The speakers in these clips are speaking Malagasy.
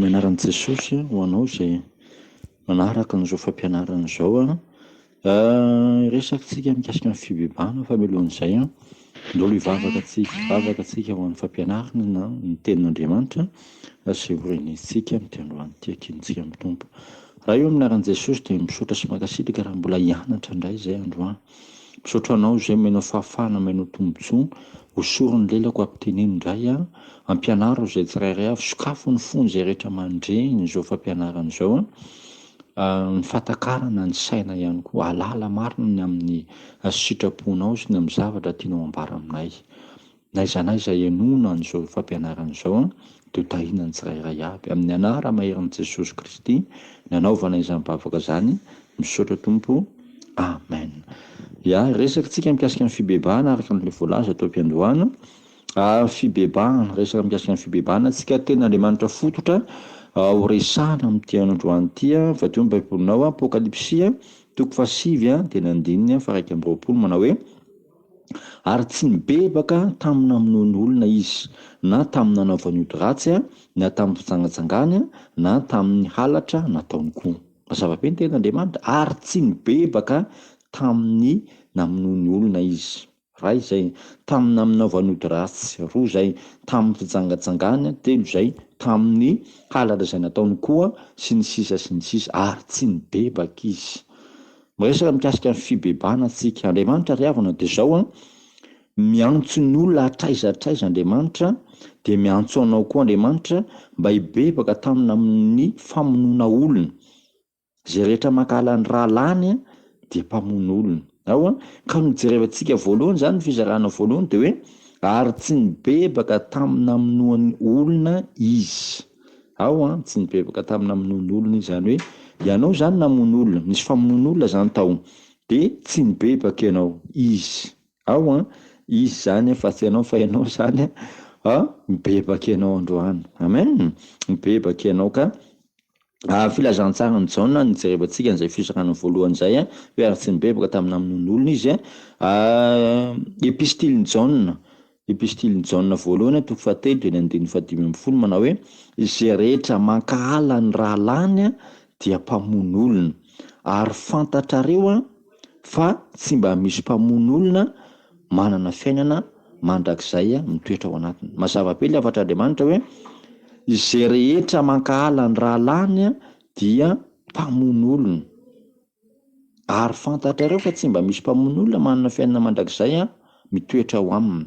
Amin'ny anaran'i Jesosy ho anao izay manaraka an'izao fampianarana izao. Hiresaka tsika mikasika ny fibebahana fa mialohan'izay, ndao aloha hivavaka tsika, hivavaka tsika ho an'ny fampianarana na ny tenin'Andriamanitra izay ho renesintsika amin'ity androany ity, ankinintsika amin'ny Tompo. Ray ô, amin'ny anaran'i Jesosy dia misaotra sy mankasitraka raha mbola hianatra indray izay androany. Misaotra anao izay omenao fahafahana, omenao tombotsoa, hosory ny lelako hampiteneno indray aho, ampianaro izay tsirairay avy, sokafo ny fony izay rehetra mandre izao fampianarana izao, ny fahatakarana ny saina ihany koa, hahalala marina ny amin'ny sitraponao sy ny amin'ny zavatra tianao ambara aminay. N'aiza n'aiza henoina an'izao fampianarana izao dia ho tahiana ny tsirairay avy. Amin'ny anara-maherin'i Jesosy Kristy nanaovana izany vavaka izany, misaotra Tompo. Amen. Ya, resaka tsika mikasika ny fibebahana araka an'ilay voalaza teo am-piandohana. Ah, fibebahana, resaka mikasika ny fibebahana tsika, tenin'Andriamanitra fototra ho resahana amin'ity androany ity. Vadio ny Baibolinao, Apokalypsy toko fahasivy dia ny andininy faha-21 manao hoe. Ary tsy nibebaka tamin'ny namonoany olona izy, na tamin'ny nanaovany ody ratsy, na tamin'ny fijangajangany, na tamin'ny halatra nataony koa. Mazava be ny tenin'Andriamanitra, ary tsy nibebaka tamin'ny namonoany olona izy. Iray izay, tamin'ny nanaovany ody ratsy. Roa izay, tamin'ny fijangajangany. Telo izay, tamin'ny halatra izay nataony koa, sy ny sisa sy ny sisa. Ary tsy nibebaka izy. Miresaka mikasika ny fibebahana tsika. Andriamanitra ry havana dia izao an, miantso ny olona hatraiza hatraiza Andriamanitra, dia miantso anao koa Andriamanitra mba hibebaka tamina amin'ny famonoana olona. Izay rehetra mankahala ny rahalahiny dia mpamono olona. Ao an, ka nojerevantsika voalohany izany ny fizarana voalohany dia hoe ary tsy nibebaka tamin'ny namonoany olona izy. Ao an, tsy nibebaka tamin'ny namonoany olona izy, izany hoe ianao izany namono olona, nisy famonoana olona izany tao, dia tsy nibebaka ianao, izy, ao an, izy izany fa tsy ianao fa ianao izany an, mibebaka ianao androany, amen, mibebaka ianao ka, filazantsaran'i Jaona no nijerevantsika an'izay fizarana voalohany izay an, hoe ary tsy nibebaka tamin'ny namonoany olona izy an, epistilin'i Jaona, Epistilin'i Jaona voalohany, toko fahatelo, dia ny andininy fahadimy ambin'ny folo, manao hoe, Izay rehetra mankahala ny rahalahiny dia mpamono olona. Ary fantatrareo fa tsy mba misy mpamono olona manana fiainana mandrakizay mitoetra ao anatiny. Mazava be ilay hafatr'Andriamanitra hoe, Izay rehetra mankahala ny rahalahiny dia mpamono olona. Ary fantatrareo fa tsy mba misy mpamono olona manana fiainana mandrakizay mitoetra ao aminy.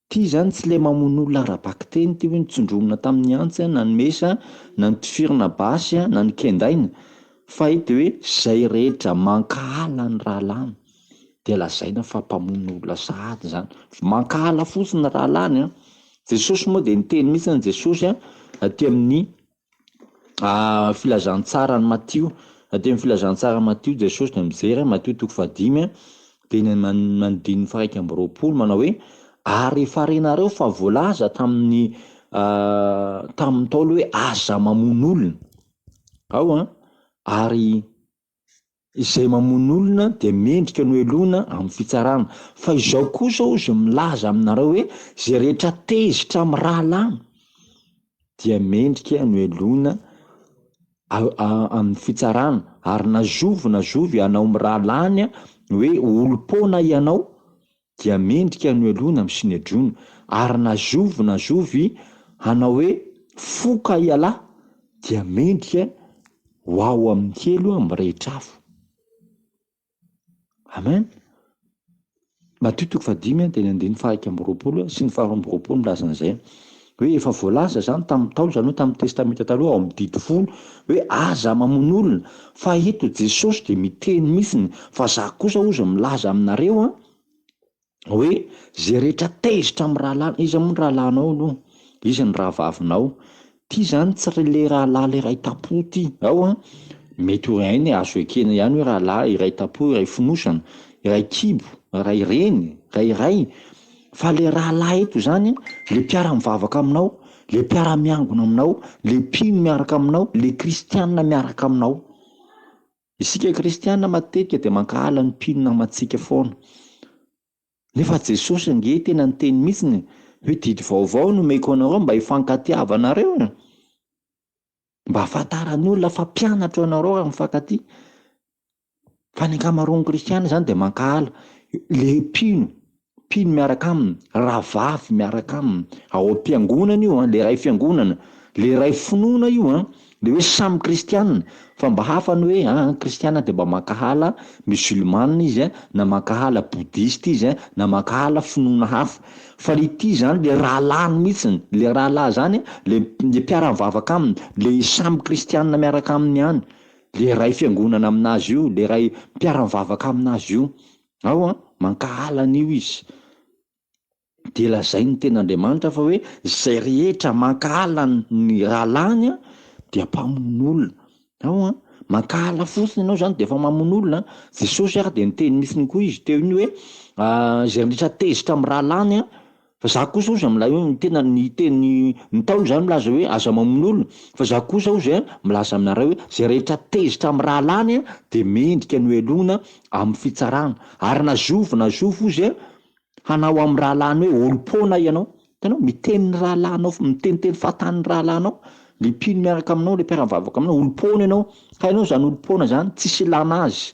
Ity izany tsy ilay mamono olona ara-bakiteny ity hoe notsindromina tamin'ny antsy na ny mesa na notifirina basy na nokendaina fa eto dia hoe izay rehetra mankahala ny rahalahiny dia lazaina fa mpamono olona sahady izany. Mankahala fotsiny ny rahalahiny an! Jesosy moa dia niteny mihitsy ny Jesosy aty amin'ny Filazantsaran'i Matio, aty amin'ny filazantsaran'i Matio Jesosy dia mijery, Matio toko fahadimy dia ny andininy faha-21 manao hoe, ary efa renareo fa voalaza tamin'ny tamin'ny Ntaolo hoe aza mamono olona. Ao an, ary Izay mamono olona dia mendrika ny hohelohina amin'ny fitsarana. Fa izao kosa hozy milaza aminareo hoe, izay rehetra tezitra amin'ny rahalahiny dia mendrika ny hohelohina amin'ny fitsarana. Ary na zovy na zovy hanao amin'ny rahalahiny hoe olom-poana ianao dia mendrika ny hohelohina amin'ny sinedriona. Ary na zovy na zovy hanao hoe foka ialahy dia mendrika ho ao amin'ny helo mirehitra afo. Amen. Matio toko fahadimy dia ny andininy faha-21 sy ny faha-22 milaza an'izay. Hoe efa voalaza izany tamin'ny Ntaolo, izany hoe tamin'ny Testamenta Taloha ao amin'ny Didy Folo, hoe aza mamono olona. Fa eto Jesosy dia miteny mihitsiny fa za kosa hozy milaza aminareo an, hoe zay rehetra tezitra amin'ny rahalahiny, iza moa ny rahalahinao aloha? Iza ny rahavavinao? Ty zany tsy ry le rahalahy le iray tampo ty, ao an, mety ho hainy azo ekena ihany hoe rahalahy iray tampo, iray fonosana, iray kibo, iray reny, iray ray, fa le rahalahy eto zany le mpiara-mivavaka aminao, le mpiara-miangona aminao, le mpino miaraka aminao, le kristianina miaraka aminao. Isika kristiana matetika dia mankahala ny mpino namantsika foana. Nefa Jesosy ange tena niteny mihitsiny hoe didy vaovao no omeko anareo mba hifankatiavanareo e. Mba ahafantaran'ny olona fa mpianatro ianareo raha mifankatia. Fa ny ankamaroan'ny kristiana zany dia mankahala le mpino, mpino miaraka aminy, rahavavy miaraka aminy, ao am-piangonana io an, le iray fiangonana, le iray finoana io an, le hoe samy kristiana, fa mba hafa ny hoe aa kristiana dia mba mankahala musulmane izy an, na mankahala bouddhiste izy an, na mankahala finoana hafa, fa le ity zany le rahalahiny mihitsiny, le rahalahy zany le le mpiara-mivavaka aminy, le samy kristiana miaraka aminy ihany. Le iray fiangonana aminazy io, le iray mpiara-mivavaka aminazy io. Ao an, mankahala an'io izy. Dia lazain'ny tenin'Andriamanitra fa hoe izay rehetra mankahala ny rahalahiny an, dia mpamono olona. Ao an, mankahala fotsiny ianao zany dia efa mamono olona an. Jesosy ary dia niteny mihitsiny koa izy teo iny hoe izay rehetra tezitra amin'ny rahalahiny an, Fa za kosa ozy amilay hoe ny tena ny teny ny Ntaolo zany milaza hoe aza mamono olona fa za kosa ozy a milaza aminareo hoe zay rehetra tezitra am rahalahiny a de mendrika ny hohelohina am fitsarana ary na zovy na zovy ozy a hanao am rahalahiny hoe olom-poana ianao hitanao miteny ny rahalahinao miteniteny fahatany ny rahalahinao le mpino miaraka aminao le mpiara-mivavaka aminao olom-poana ianao hainao zany olom-poana zany tsisy ilana azy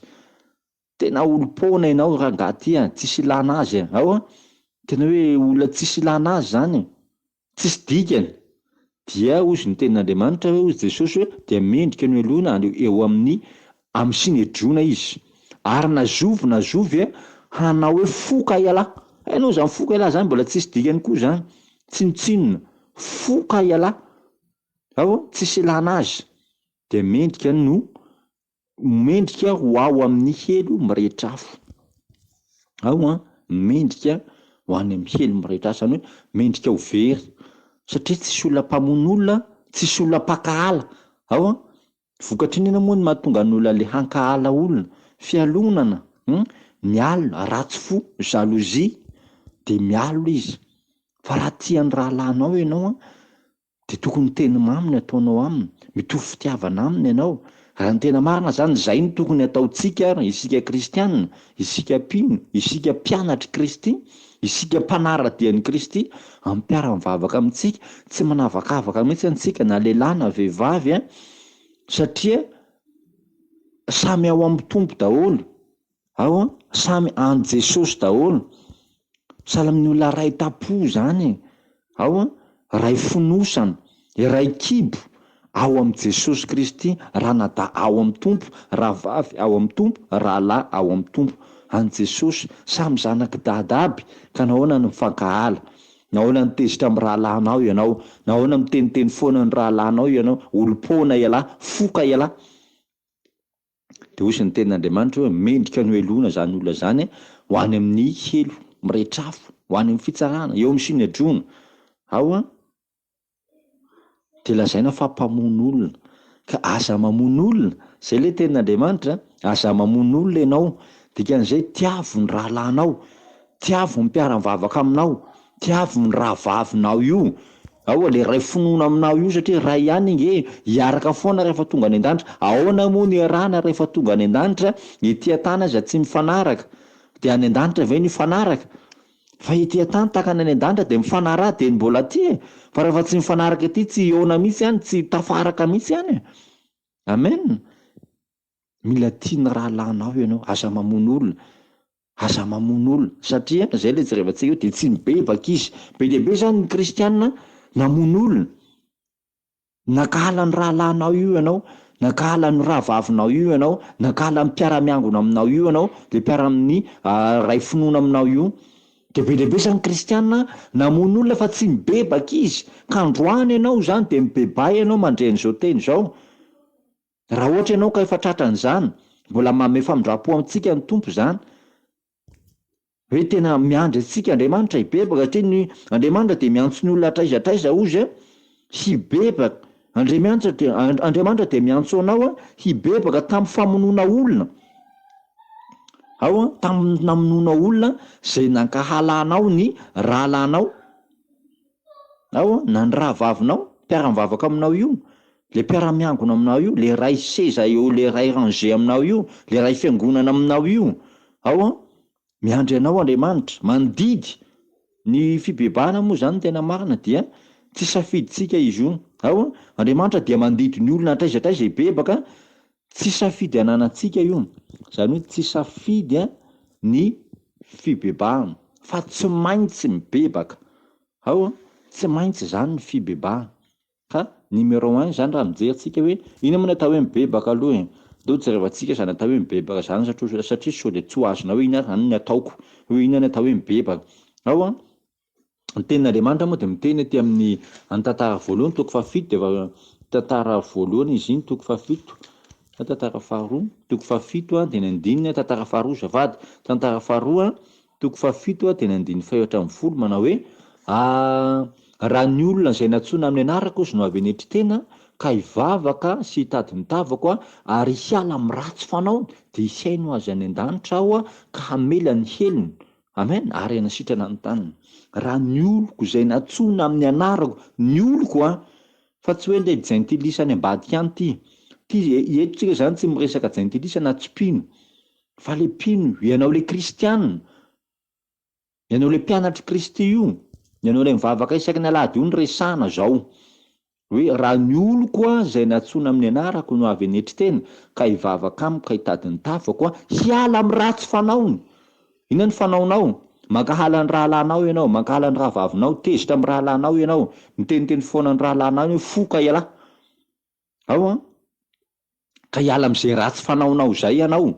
Tena olom-poana ianao rangaha ty a, tsisy ilana azy a, ao a, tena hoe olona tsisy ilana azy zany e, tsisy dikany, dia hozy ny tenin'Andriamanitra hoe hozy Jesosy hoe dia mendrika ny hohelohina any eo amin'ny amin'ny synedriona izy, ary na zovy na zovy a hanao hoe foka ialahy, hainao zany foka ialahy zany mbola tsisy dikany koa zany, tsinontsinona, foka ialahy, ao a, tsisy ilana azy, dia mendrika no Mendrika ho ao amin'ny helo mirehitra afo. Ao an, mendrika ho any amin'ny helo mirehitra afo, izany hoe mendrika ho very, satria tsisy olona mpamono olona, tsisy olona mpankahala. Ao an, vokatry ny inona moa no mahatonga ny olona le hankahala olona? Fialonana, hum, mialona, ratsy fo, jalousie, de mialona izy. Fa raha tia ny rahalahinao ianao an, Dia tokony teny mamy ny ataonao aminy, mitovy fitiavana aminy ianao. Raha ny tena marina izany, izay no tokony hataontsika ary, isika kristiana, isika mpino, isika mpianatr'i Kristy, isika mpanara-dia an'i Kristy, amin'ny mpiara-mivavaka amintsika, tsy manavakavaka mihitsy antsika na lehilahy na vehivavy, satria samy ao amin'ny Tompo daholo. Ao an, samy an'i Jesosy daholo. Sahala amin'ny olona ray tampo zany e. Ao an, ray fonosana, iray kibo ao amin'i Jesosy Kristy, ranadahy ao amin'ny Tompo, rahavavy ao amin'ny Tompo, rahalahy ao amin'ny Tompo. An'i Jesosy, samy zanak'i Dada aby, ka nahoana no mifankahala? Nahoana no tezitra amin'ny rahalahinao ianao? Nahoana miteniteny foana ny rahalahinao ianao? Olom-poana ialahy, foka ialahy. Dia hoy ny tenin'Andriamanitra hoe, Mendrika ny hohelohina izany olona izany ho any amin'ny helo mirehitra afo, ho any amin'ny fitsarana, eo amin'ny synedriona. Ao an, dia lazaina fa mpamono olona. Ka aza mamono olona, izay ilay tenin'Andriamanitra, aza mamono olona ianao. Dikan'izay, tiavo ny rahalahinao. Tiavo ny mpiara-mivavaka aminao, tiavo ny rahavavinao io, ao le iray finoana aminao io satria iray ihany ange e, hiaraka foana rehefa tonga any an-danitra, ahoana moa no iarahana rehefa tonga any an-danitra, ety an-tany aza tsy mifanaraka, dia any an-danitra ve no hifanaraka? Fa ety an-tany tahaka ny any an-danitra dia mifanaraha dia ny mbola aty e, fa rehefa tsy mifanaraka ety tsy hihaona mihitsy any, tsy tafaraka mihitsy any e, amen, mila tia ny rahalahinao ianao, aza mamono olona. Aza mamono olona satria zay le jerevantsika eo de tsy mibebaka izy. Be dia be zany ny kristiana namono olona. Nankahala ny rahalahinao io ianao, nankahala ny rahavavinao io ianao, nankahala ny mpiara-miangona aminao io ianao, le mpiara-amin'ny ray finoana aminao io. De be dia be zany kristiana namono olona fa tsy mibebaka izy. Ka androany ianao zany de mibebaha ianao mandre an'izao teny izao. Raha ohatra ianao ka efa tratran'izany, mbola manome famindram-po amintsika ny Tompo izany. Hoe tena miandry antsika Andriamanitra hibebaka satria ny Andriamanitra dia miantso ny olona hatraiza hatraiza hozy a, hibebaka. Andriamanitra dia Andriamanitra dia miantso anao hibebaka tamin'ny famonoana olona. Ao an, tamin'ny namonoana olona izay nankahalanao ny rahalahinao. Ao an, na ny rahavavinao, mpiara-mivavaka aminao io, le mpiara-miangona aminao io, le ray seza eo, le ray rangée aminao io, le ray fiangonana aminao io. Ao an, miandry anao Andriamanitra, mandidy. Ny fibebahana moa zany ny tena marina dia Tsy safidintsika izy io. Ao an, Andriamanitra dia mandidy ny olona hatraiza hatraiza hibebaka, tsy safidy ananantsika io. Izany hoe tsy safidy ny fibebahana fa tsy maintsy mibebaka. Ao an, tsy maintsy izany ny fibebahana. Ka numéro un izany raha mijery tsika hoe inona moa ny atao hoe mibebaka aloha e? Ndao jerevantsika izany atao hoe mibebaka izany satria sao dia tsy ho azonao hoe inona ary izany ny ataoko, hoe inona ny atao hoe mibebaka. Ao an, ny tenin'Andriamanitra moa dia miteny aty amin'ny any tantara voalohany toko fahafito dia efa tantara voalohany izy iny toko fahafito na tantara faharoa, toko fahafito dia ny andininy, tantara faharoa azafady, tantara faharoa Toko fahafito teny andininy faha-14 manao hoe, Raha ny olona izay nantsoina amin'ny anarako izy no avy hanetry tena, ka hivavaka sy hitady ny tavako ary hiala amin'ny ratsy fanaony, dia hihaino azy any an-danitra Aho ka hamela ny helony, Amen, ary hanasitrana ny taniny. Raha ny oloko izay nantsoina amin'ny anarako, ny oloko an, fa tsy hoe ilay jentilisa any ambadika any ity, ity, eto tsika izany tsy miresaka jentilisa na tsy mpino, Fa le mpino, ianao le kristiana, ianao le mpianatr'i Kristy io, ianao le mivavaka isaky ny alahady io no resahana zao. Hoe raha ny oloko a zay nantsoina amin'ny anarako no avy hanetry tena ka hivavaka amiko ka hitady ny tavako a, hiala amin'ny ratsy fanaony. Inona ny fanaonao? Mankahala ny rahalahinao ianao, mankahala ny rahavavinao, tezitra amin'ny rahalahinao ianao, miteniteny foana ny rahalahinao ianao, foka ialahy. Ao an! Ka hiala amin'izay ratsy fanaonao izay ianao,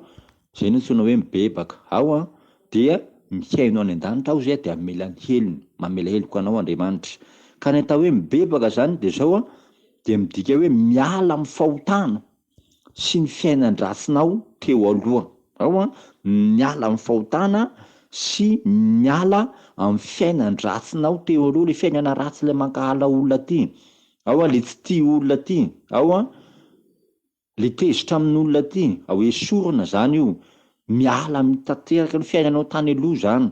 izay no antsoina hoe mibebaka. Ao an! Dia mihaino any an-danitra ao izay dia hamela ny helony, mamela heloka anao Andriamanitra. Ka ny atao hoe mibebaka izany dia izao an, dia midika hoe miala amin'ny fahotana sy ny fiainan-dratsinao teo aloha. Ao an! Miala amin'ny fahotana sy miala amin'ny fiainan-dratsinao teo aloha, ilay fiainana ratsy ilay mankahala olona aty. Ao an le tsy tia olona ty, ao an le tezitra amin'olona ty, ao esorina zany io, miala amin'ny tanteraka ny fiainanao tany aloha zany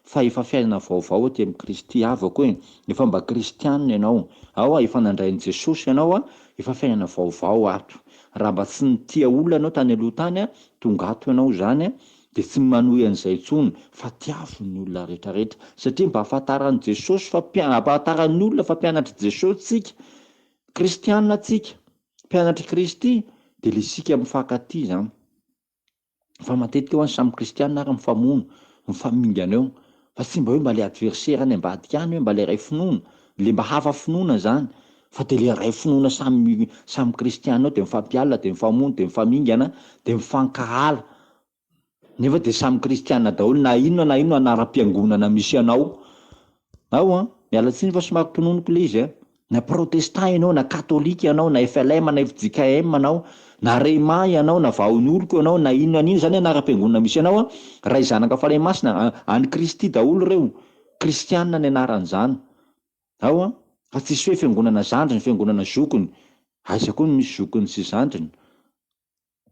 fa efa fiainana vaovao aty amin'i Kristy havako e, efa mba kristianina ianao, ao an efa nandray an'i Jesosy ianao an, efa fiainana vaovao ato, raha mba tsy nitia olona ianao tany aloha tany an, tonga ato ianao zany an, dia tsy manohy an'izay intsony fa tiavo ny olona rehetra rehetra satria mba ahafantaran'i Jesosy fa ahafantaran'ny olona fa mpianatr'i Jesosy tsika, kristiana tsika, mpianatr'i Kristy dia le isika mifankatia izany. Fa matetika ho'a ny samy kristiana ary mifamono, mifamingana eo fa tsy mba hoe mba le adversaire any ambadika any hoe mba le iray finoana, le mba hafa finoana izany fa dia le iray finoana samy samy kristiana eo dia mifampialona dia mifamono dia mifamingana dia mifankahala. Nefa dia samy kristiana daholo na inona na inona anaram-piangonana misy anao ao an! Miala tsiny fa somary tononiko ilay izy an! Na protestant ianao na katolika ianao na flm na fjkm ianao na rhema ianao na vahonoloko ianao na inona na inona izany anaram-piangonana misy anao an! Ray Zanaka Fanahy Masina an'i Kristy daholo ireo, kristiana ny anaran'izany ao an! Fa tsisy hoe fiangonana zandriny, fiangonana zokiny, aiza koa no misy zokiny sy zandriny?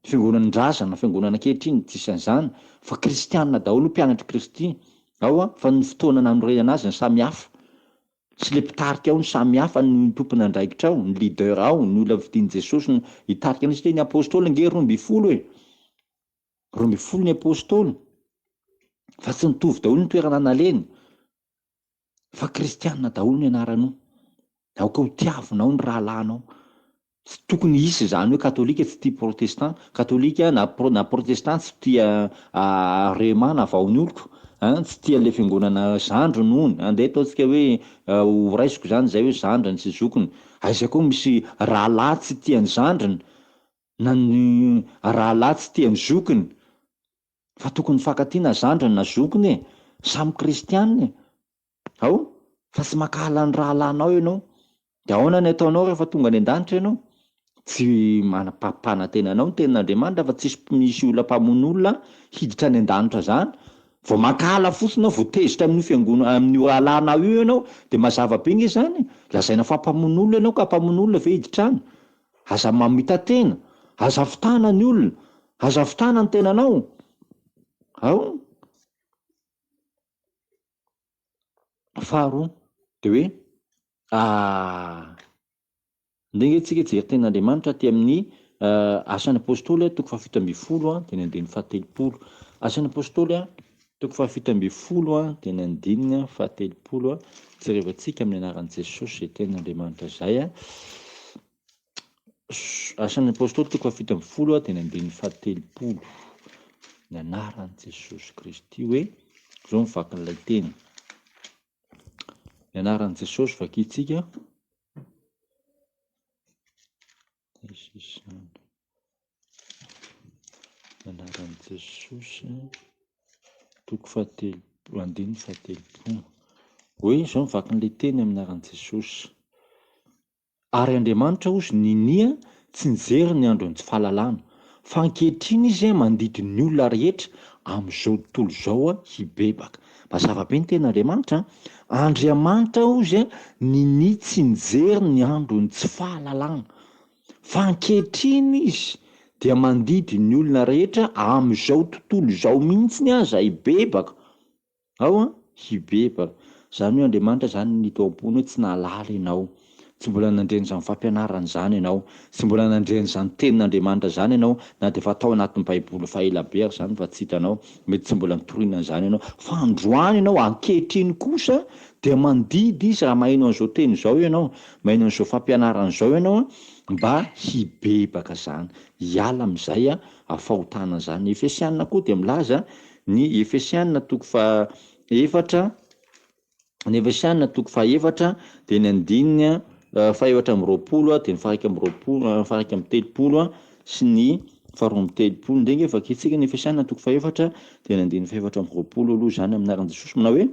Fiangonan-drazana, fiangonana ankehitriny, tsisy an'izany, fa kristiana daholo, mpianatr'i Kristy ao an, fa ny fotoana nanorenana azy no samy hafa, sy le mpitarika ao no samy hafa, ny tompon'andraikitra ao, ny leader ao, ny olona fidin'i Jesosy no hitarika an'izy, satria ny apostoly ange 12 e, 12 ny apostoly, fa tsy nitovy daholo ny toerana nalehany. Fa kristianina daholo ny anaranao. Aoka ho tiavinao ny rahalahinao. Tsy tokony hisy izany hoe katolika tsy tia protestant, katolika na pro na protestant tsy tia rhema na vaonioloko an, tsy tia an'ilay fiangonana zandriny hono, andeha ataontsika hoe ho raisiko izany izay hoe zandriny sy zokiny, aiza koa misy rahalahy tsy tia ny zandriny na ny rahalahy tsy tia ny zokiny. Fa tokony mifankatia na zandriny na zokiny e! Samy kristianina e! Ao? Fa tsy mankahala ny rahalahinao ianao. Dia ahoana ny ataonao rehefa tonga any an-danitra ianao? Tsy manam-pampanantena anao ny tenin'Andriamanitra fa tsisy misy olona mpamono olona hiditra any an-danitra zany. Vao mankahala fotsiny ianao, vao tezitra amin'io fiangonana amin'io rahalahinao io ianao dia mazava be nge zany e! Lazaina fa mpamono olona ianao ka mpamono olona ve hiditra any? Aza mamita-tena, aza fitahana ny olona, aza fitahana ny tenanao. Ao. Faharoa, dia hoe ndeha ange tsika hijery tenin'Andriamanitra aty amin'ny Asan'ny Apostoly toko fahafito ambin'ny folo dia ny andininy fahatelopolo. Asan'ny Apostoly. Toko fahafito ambin'ny folo dia ny andininy fahatelopolo, jerevantsika amin'ny anaran'i Jesosy izay tenin'Andriamanitra izay. Asan'ny Apostoly toko fahafito ambin'ny folo dia ny andininy fahatelopolo. Ny anaran'i Jesosy Kristy hoe, izao ny vakin'ilay teny. Ny anaran'i Jesosy vakintsika. Aiza izany? Ny anaran'i Jesosy, toko fahatelo, andininy fahatelopolo. Hoe izao ny vakin'ilay teny amin'ny anaran'i Jesosy. Ary Andriamanitra hozy ninia tsy nijery ny andron'ny tsy fahalalana, fa ankehitriny Izy mandidy ny olona rehetra amin'izao tontolo izao hibebaka. Mazava be ny tenin'Andriamanitra an! Andriamanitra hozy ninia tsy nijery ny andron'ny tsy fahalalana, fa ankehitriny Izy dia mandidy ny olona rehetra amin'izao tontolo izao mihitsiny aza hibebaka. Ao an, hibebaka. Izany hoe Andriamanitra izany ny tao am-pony hoe tsy nahalala ianao. Tsy mbola nandre an'izany fampianarana izany ianao. Tsy mbola nandre an'izany tenin'Andriamanitra izany ianao, na dia efa tao anatin'ny Baiboly efa ela be ary izany fa tsy hitanao. Mety tsy mbola nitoriana an'izany ianao. Fa androany ianao, ankehitriny kosa, dia mandidy Izy raha maheno an'izao teny izao ianao, maheno an'izao fampianarana izao ianao an, mba hibebaka izany. Hiala amin'izay fahotana izany. Ny Efesiana koa dia milaza Ny Efesiana toko faha efatra, ny Efesiana toko faha efatra dia ny andininy faha 24 dia ny faha 21, faha 31 sy ny faha 32. Ndeha ange vakintsika ny Efesiana toko faha efatra dia ny andininy faha 24 aloha izany amin'ny anaran'i Jesosy manao hoe,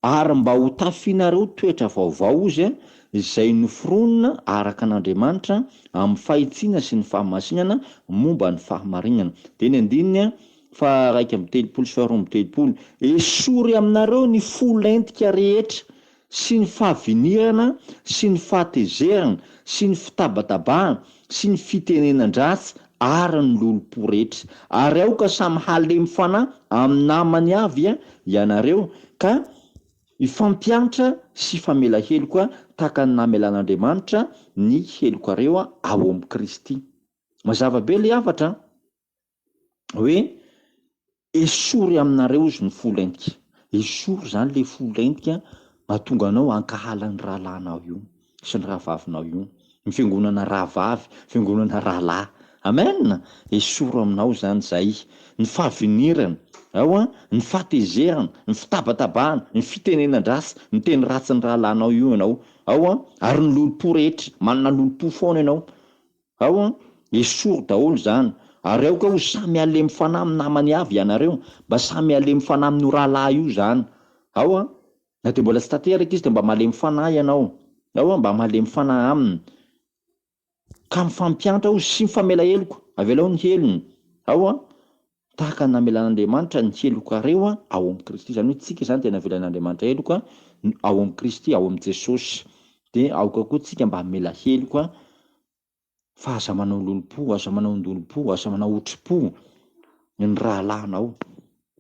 Ary mba ho tafianareo toetra vaovao ozy izay noforonina araka an'Andriamanitra amin'ny fahitsiana sy ny fahamasinana momba ny fahamarinana. Dia ny andininy faha 31 sy faha 32, Esory aminareo ny fo lentika rehetra sy ny fahavinirana sy ny fahatezerana sy ny fitabatabahana sy ny fitenenan-dratsy ary ny lolompo rehetra. Ary aoka samy halemy fanahy amin'ny namany avy ianareo, ka hifampiantra sy hifamela heloka tahaka ny namelan'Andriamanitra ny helokareo ao amin'i Kristy. Mazava be ilay hafatra an! Hoe esory aminareo izy ny fo lentika. Esory izany ilay fo lentika mahatonga anao hankahala ny rahalahinao io sy ny rahavavinao io. Ny fiangonana rahavavy, fiangonana rahalahy. Amen! Esoro aminao izany izay. Ny fahavinirana, ao an, ny fahatezerana, ny fitabatabahana, ny fitenenan-dratsy, miteny ratsy ny rahalahinao io ianao. Ao an, ary ny lolompo rehetra, manana lolompo foana ianao. Ao an! Esory daholo izany, ary aoka ho samy halemy fanahy amin'ny namany avy ianareo, mba samy halemy fanahy amin'io rahalahy io izany. Ao an! Na dia mbola tsy tanteraka izy dia mba malemy fanahy ianao. Ao an! Mba malemy fanahy aminy. Ka mifampiantra hozy sy mifamela heloka, avelao ny helony. Ao an! Tahaka ny namelan'Andriamanitra ny helokareo ao amin'i Kristy. Izany hoe tsika izany dia navelan'Andriamanitra heloka ao amin'i Kristy, ao amin'i Jesosy. Dia aoka koa tsika mba hamela heloka fa aza manao lolompo, aza manao andolompo, aza manao otri-po ny rahalahinao,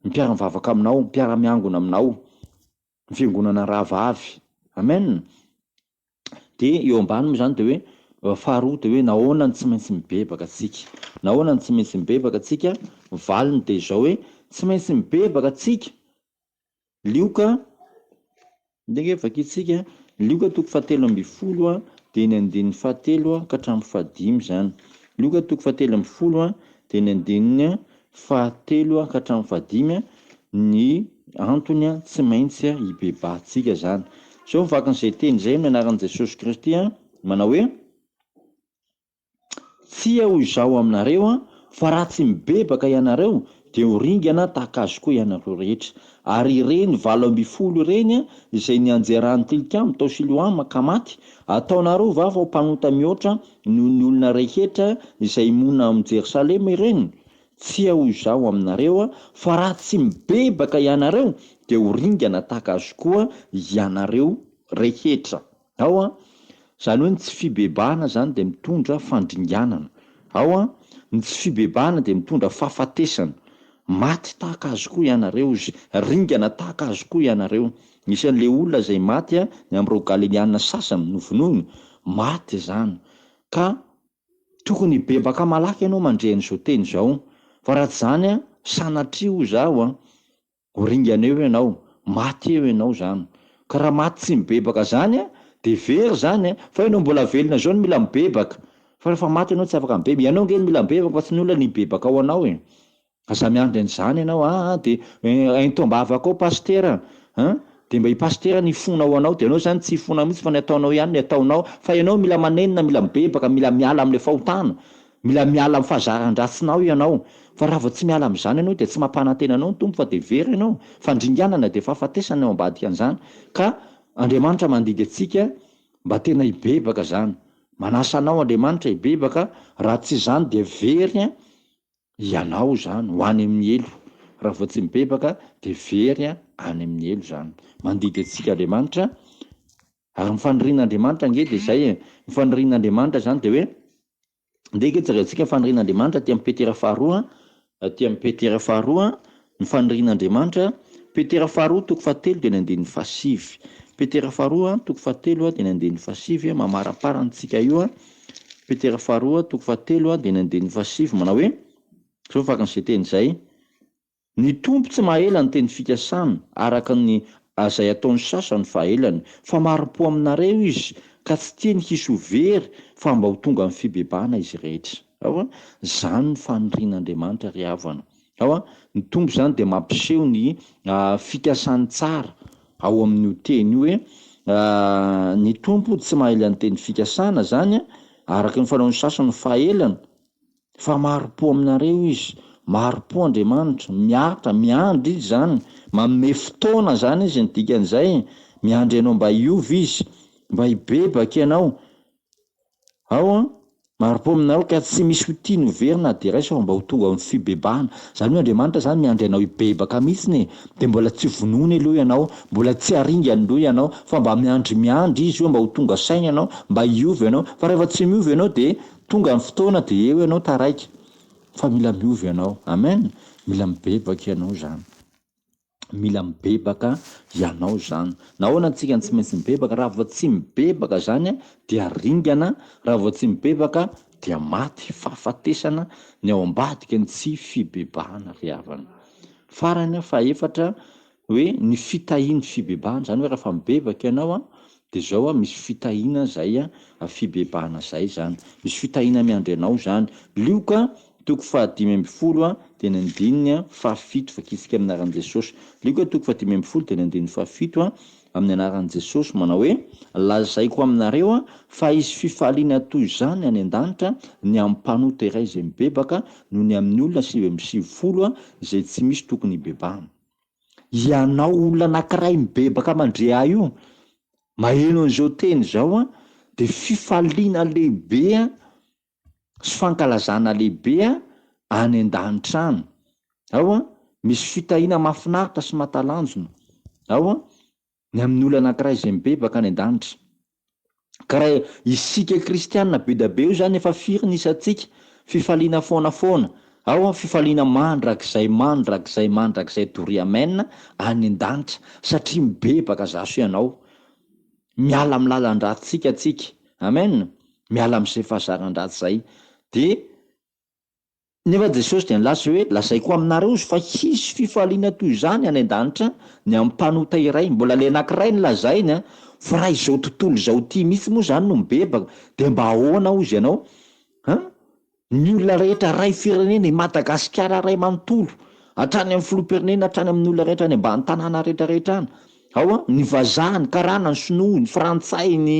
ny mpiara-mivavaka aminao, ny mpiara-miangona aminao. Ny fiangonana rahavavy. Amen! Dia eo ambany moa izany dia hoe, faharoa dia hoe nahoana no tsy maintsy mibebaka tsika? Nahoana no tsy maintsy mibebaka tsika? Ny valiny dia izao hoe, tsy maintsy mibebaka tsika. Lioka, ndeha ange vakintsika, Lioka toko fahatelo ambin'ny folo dia ny andininy fahatelo ka hatramin'ny fahadimy izany. Lioka toko fahatelo ambin'ny folo dia ny andininy fahatelo ka hatramin'ny fahadimy, ny antony tsy maintsy hibebahantsika izany. Izao ny vakin'izay teny izay amin'ny anaran'i Jesosy Kristy manao hoe, Tsia hoy Izaho aminareo, fa raha tsy mibebaka ianareo, dia ho ringana tahaka azy koa ianareo rehetra. Ary ireny 18 ireny izay nianjeran'ny tilikambo tao Siloama ka maty, ataonareo va fa ho mpanota mihoatra noho ny olona rehetra izay monina ao Jerosalema ireny? Tsia hoy Izaho aminareo, fa raha tsy mibebaka ianareo, dia ho ringana tahaka azy koa ianareo rehetra. Ao an! Izany hoe ny tsy fibebahana izany dia mitondra fandringanana. Ao an! Ny tsy fibebahana dia mitondra fahafatesana. Maty tahaka azy koa ianareo izy, ringana tahaka azy koa ianareo. Nisy an'ilay olona izay maty ny amin'ireo Galiliana sasany novonoina, maty izany. Ka tokony hibebaka malaky ianao mandre an'izao teny izao, fa raha tsy izany an, sanatria hoy izaho an. Ho ringana eo ianao, maty eo ianao zany. Ka raha maty tsy mibebaka zany an, de very zany an, fa ianao mbola velona zao no mila mibebaka, fa rehefa maty ianao tsy afaka mibebaka, ianao nge no mila mibebaka fa tsy ny olona no hibebaka ho anao e. Aza miandry an'izany ianao aa de ento am-bavaka ao pasitera an, de mba i pasitera no hifona ho anao, de ianao zany tsy hifona mihitsy fa ny ataonao ihany ny ataonao, fa ianao mila manenina, mila mibebaka, mila miala amin'ilay fahotana, mila miala amin'ny fahazaran-dratsinao ianao, fa raha vao tsy miala amin'izany ianao dia tsy mampanantena anao ny Tompo fa dia very ianao, fandringanana dia fahafatesana ny ao ambadika an'izany, ka Andriamanitra mandidy antsika mba tena hibebaka zany, manasa anao Andriamanitra hibebaka, raha tsy izany dia very an. Ianao izany ho any amin'ny helo. Raha vao tsy mibebaka dia very any amin'ny helo izany. Mandidy antsika Andriamanitra ary ny fanirian'Andriamanitra ange dia izay e. Ny fanirian'Andriamanitra izany dia hoe, ndeha ange jerentsika ny fanirian'Andriamanitra aty amin'ny Petera faharoa, aty amin'ny Petera faharoa, ny fanirian'Andriamanitra, Petera faharoa toko fahatelo dia ny andininy fahasivy. Petera faharoa toko fahatelo dia ny andininy fahasivy, mamaraparana antsika io. Petera faharoa toko fahatelo dia ny andininy fahasivy manao hoe, izao ny vakin'izay teny izay, Ny Tompo tsy mahela ny teny fikasana araka ny izay ataon'ny sasany fahelany, fa mahari-po aminareo Izy, ka tsy tiany hisy ho very fa mba ho tonga amin'ny fibebahana izy rehetra. Ao an, izany ny fanirian'Andriamanitra ry havana. Ao an, ny Tompo izany dia mampiseho ny fikasany tsara ao amin'io teny io hoe, ny Tompo tsy mahaela ny teny fikasana izany an, araka ny fanaon'ny sasany fahelana, fa mahari-po aminareo Izy, mahari-po Andriamanitra, miaritra, miandry Izy izany, manome fotoana izany Izy ny dikan'izay, miandry anao mba hiova Izy, mba hibebaka ianao. Ao an, mari-po aminareo ka tsy misy ho tiany ho very na dia iray sa mba ho tonga amin'ny fibebahana. Izany hoe Andriamanitra izany miandry anao hibebaka mihitsiny e! Dia mbola tsy vonoiny aloha ianao, mbola tsy aringany aloha ianao, fa mba miandry miandry Izy hoe mba ho tonga saina ianao, mba hiova ianao. Fa rehefa tsy miova ianao dia tonga ny fotoana dia eo ianao taraiky. Fa mila miova ianao. Amen! Mila mibebaka ianao izany. Mila mibebaka ianao izany. Nahoana antsika no tsy maintsy mibebaka? Raha vao tsy mibebaka izany dia ringana, raha vao tsy mibebaka dia maty, fahafatesana ny ao ambadika ny tsy fibebahana ry havana. Farany fahefatra hoe ny fitahian'ny fibebahana, izany hoe rehefa mibebaka ianao dia izao misy fitahiana izay fibebahana izay izany. Misy fitahiana miandry anao izany. Lioka Toko faha-15 dia ny andininy fahafito vakitsika amin'ny anaran'i Jesosy. Lioka toko faha-15 dia ny andininy fahafito amin'ny anaran'i Jesosy manao hoe, Lazaiko aminareo fa hisy fifaliana toy izany any an-danitra ny amin'ny mpanota iray izay mibebaka noho ny amin'ny olona 99 izay tsy misy tokony hibebahana. Ianao olona anankiray mibebaka mandre ahy io, maheno an'izao teny izao dia fifaliana lehibe sy fankalazana lehibe any an-danitra any. Ao an, misy fitahiana mahafinaritra sy mahatalanjona. Ao an, ny amin'ny olona anankiray izay mibebaka any an-danitra. Ka raha isika kristiana be dia be io izany efa firy ny isantsika? Fifaliana foana foana. Ao an, fifaliana mandrakizay mandrakizay mandrakizay doria amen any an-danitra satria mibebaka zaso ianao. Miala amin'ny lalan-dratsika tsika. Amen. Miala amin'izay fahazaran-dratsy izay. Dia nefa Jesosy dia nilaza hoe, lazaiko aminareo izy fa hisy fifaliana toy izany any an-danitra ny amin'ny mpanota iray. Mbola ilay anankiray no lazainy an, fa raha izao tontolo izao ity mihitsy moa izany no mibebaka, dia mba ahoana hozy ianao? An? Ny olona rehetra ray firenena, i Madagasikara ray manontolo, hatrany amin'ny filoham-pirenena hatrany amin'ny olona rehetra any ambany tanàna rehetra rehetra any. Ao an, ny vazaha, ny karana, ny sinoa, ny frantsay, ny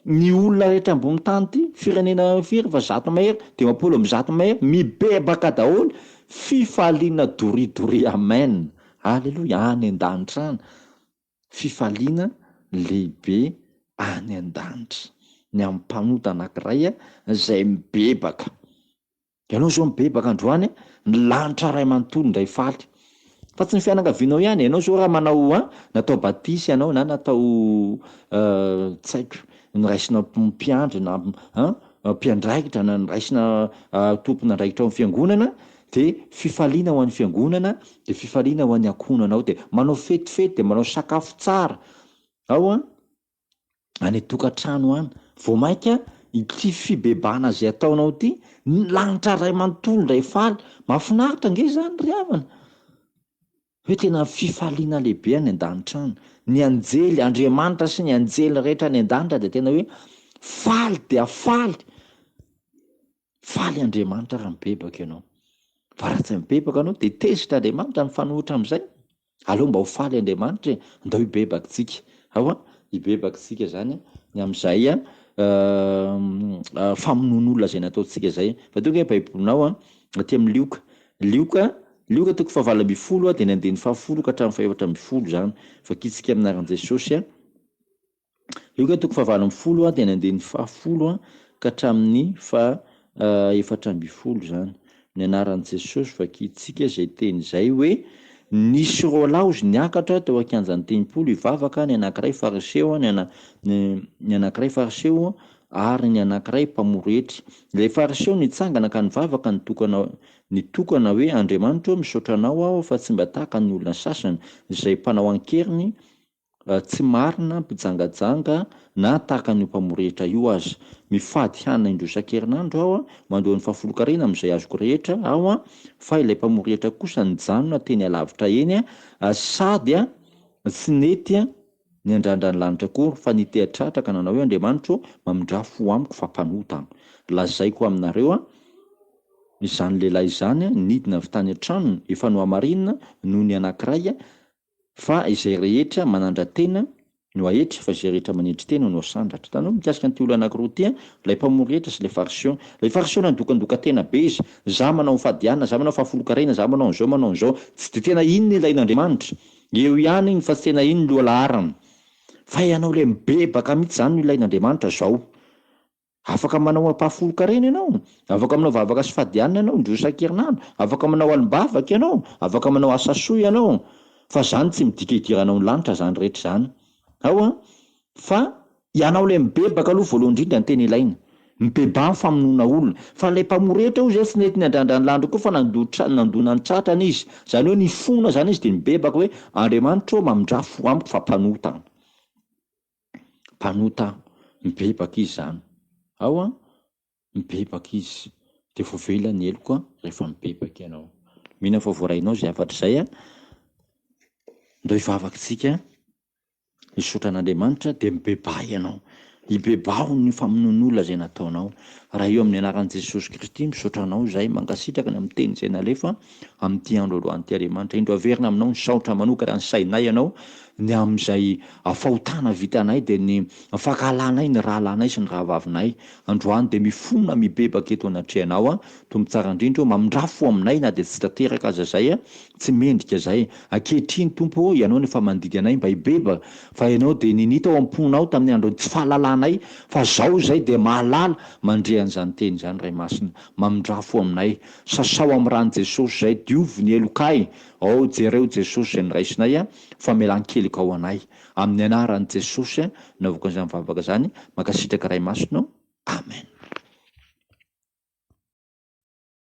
ny olona rehetra ambony tany ity, firenena firy fa zato mahery, 150 mahery, mibebaka daholo, fifaliana doria doria amen, aleloia, any an-danitra any. Fifaliana lehibe any an-danitra ny amin'ny mpanota anankiray izay mibebaka. Ianao izao mibebaka androany, ny lanitra iray manontolo indray faly. Fa tsy ny fianakavianao ihany, ianao izao raha manao an, natao batisa ianao na natao tsy haiko, noraisina mpiandry na an, mpiandraikitra na noraisina tompon'andraikitra ao amin'ny fiangonana, Dia fifaliana ho an'ny fiangonana, dia fifaliana ho an'ny ankohonanao, dia manao fetifety, dia manao sakafo tsara ao an, any an-tokantrano any. Vao mainka ity fibebahana izay ataonao ity, ny lanitra iray manontolo indray faly. Mahafinaritra ange izany ry havana. Hoe tena fifaliana lehibe any an-danitra any. Ny anjely, Andriamanitra sy ny anjely rehetra any an-danitra dia tena hoe faly dia faly. Faly Andriamanitra raha mibebaka ianao. Fa raha tsy mibebaka ianao dia tezitra Andriamanitra, mifanohitra amin'izay. Aleo mba ho faly Andriamanitra e, andao hibebaka tsika. Ao an, hibebaka tsika zany ny amin'izay famonoan'olona izay nataontsika izay. Fa tonga baibolinao an, aty amin'ny Lioka. Lioka, Lioka toko fahavalo ambinifolo dia ny andininy fahafolo ka hatramin'ny fahefatra ambinifolo izany. Vakintsika amin'ny anaran'i Jesosy an. Lioka toko fahavalo ambinifolo dia ny andininy fahafolo ka hatramin'ny faha 14 izany. Ny anaran'i Jesosy vakintsika izay teny izay hoe, Nisy roalahy ozy niakatra teo an-kianjan'ny tempoly hivavaka, ny anankiray fariseo, ny ana, ny anankiray fariseo ary ny anankiray mpamory hetra. Ilay fariseo nitsangana ka nivavaka nitokana nitokana hoe, Andriamanitra ô, misaotra Anao aho fa tsy mba tahaka ny olona sasany izay mpanao an-keriny tsy marina, mpijangajanga na tahaka an'io mpamorehitra io aza. Mifady hanina indroa isan-kerinandro aho, mandoa ny fahafolonkarena amin'izay azoko rehetra aho, fa ilay mpamorehitra kosa nijanona teny alavitra eny sady tsy nety niandrandra ny lanitra akory, fa niteha-tratra ka nanao hoe, Andriamanitro ô, mamindrà fo amiko fa mpanota aho. Lazaiko aminareo, izany lehilahy izany nidina avy tany an-tranony efa nohamarinina noho ny anankiray Fa izay rehetra manandra-tena no aetry, fa izay rehetra manetry tena no asandratra. Hitanao mikasika an'ity olona anankiroa ity an, ilay mpamory hetra sy ilay fariseo. Ilay fariseo nandokandoka-tena be izy, za manao ny fadiana, za manao fahafolonkarena, za manao an'izao, manao an'izao. Tsy dia tena iny no ilain'Andriamanitra. Eo ihany iny fa tsy tena iny no lohalaharana. Fa ianao ilay mibebaka mihitsy izany no ilain'Andriamanitra zao. Afaka manao ampahafolon-karena ianao, afaka manao vavaka sy fadianina ianao indroa isan-kerinandro, afaka manao alim-bavaka ianao, afaka manao asa soa ianao, fa izany tsy midika hidiranao ny lanitra izany rehetra izany. Ao an! Fa ianao ilay mibebaka aloha voalohany indrindra no tena ilaina. Mibebaha ny famonoana olona. Fa ilay mpamoretra hozy tsy nety niandrandra ny lanitra koa fa nandoa nandona ny tratrany izy. Izany hoe nifona izany izy dia nibebaka hoe Andriamanitra ô mamindrà fo amiko fa mpanota aho. Mpanota aho. Mibebaka izy izany. Ao an! Mibebaka izy. Dia voavela ny heloka rehefa mibebaka ianao. Mino aho fa voarainao izay hafatra izay an! Ndao hivavaka isika, hisaotra an'Andriamanitra dia mibebaha ianao. Ibebaho ny famonoan'olona izay nataonao. Raha eo amin'ny anaran'i Jesosy Kristy, misaotra anao izahay, mankasitraka ny amin'ny teny izay nalefa amin'ity andro androany ity Andriamanitra. Indro averina aminao ny saotra manokana ny sainay ianao ny amin'izay fahotana vitanay dia ny fankahalanay ny rahalahinay sy ny rahavavinay. Androany dia mifona mibebaka eto anatrehanao aho, Tompo tsara indrindra ô, mamindrà fo aminay na dia tsy tanteraka aza izay, tsy mendrika izay. Ankehitriny Tompo ô, Ianao no efa mandidy anay mba hibebaka, fa Ianao dia ninia tao am-ponao tamin'ny andron'ny tsy fahalalanay, fa izao izay dia mahalala, mandre an'izany teny izany Ray Masina. Mamindrà fo aminay. Sasao amin'ny ran'i Jesosy izay, diovy ny helokay. Ao, jereo Jesosy izay noraisinay, famelan-keloka ho anay. Amin'ny anaran'i Jesosy, navoakan'izany vavaka izany, mankasitraka Ray Masina ô.